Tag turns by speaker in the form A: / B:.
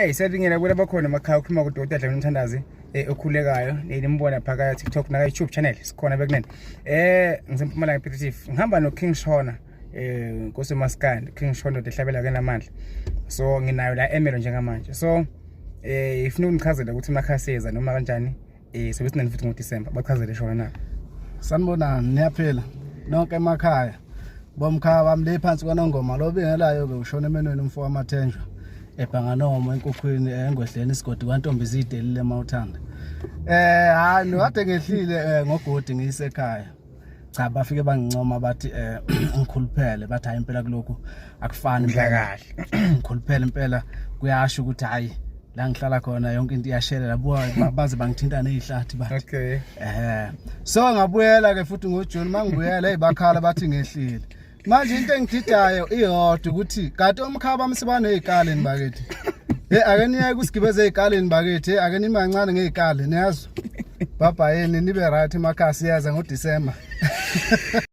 A: Hey, siyabingela kulaba bakhona emakhaya ukhuluma kuDokotela Dlamini Mthandazi okhulekayo nimbona phaka TikTok na YouTube channel sikhona bekunene. NgiseMpumalanga Piet Retief. Ngihamba no King Shona Nkosi Maskandi King Shona ndoda ke namandla. So nginayo la emelo njengamanje. So ifuna ukungichazela ukuthi emakhaya siyeza noma kanjani sobe sinani futhi ngoDecember bachazele Shona na.
B: Sanibonani, niyaphila nonke emakhaya. Bomkhaya bami le phansi kwaNongoma lo bingelayo ke ushona emenweni umfo waMathenjwa ebhanganomo enkukhwini engwedleni isigodi kwantombi zidelile mawuthanda. Hayi nokade ngehlile ngogodi ngiyisekhaya. Cha bafike bangincoma bathi ngikhuluphele bathi hayi impela kulokhu akufani
A: Udla kahle.
B: Ngikhuluphele impela kuyasho ukuthi hayi la ngihlala khona yonke into iyashelela buka baze bangithinta nezihlathi bathi. So ngabuyela ke futhi ngoJune mangibuyela hey bakhala bathi ngehlile. Manje into engididayo iyodwa ukuthi kade omkhaba bami sebanezikali bakithi. Hey ake niyeke usigibeze ezikaleni bakithi, hey ake nimancane ngezikali niyazi. Bye bye nibe right emakhaya siyeza ngoDecember.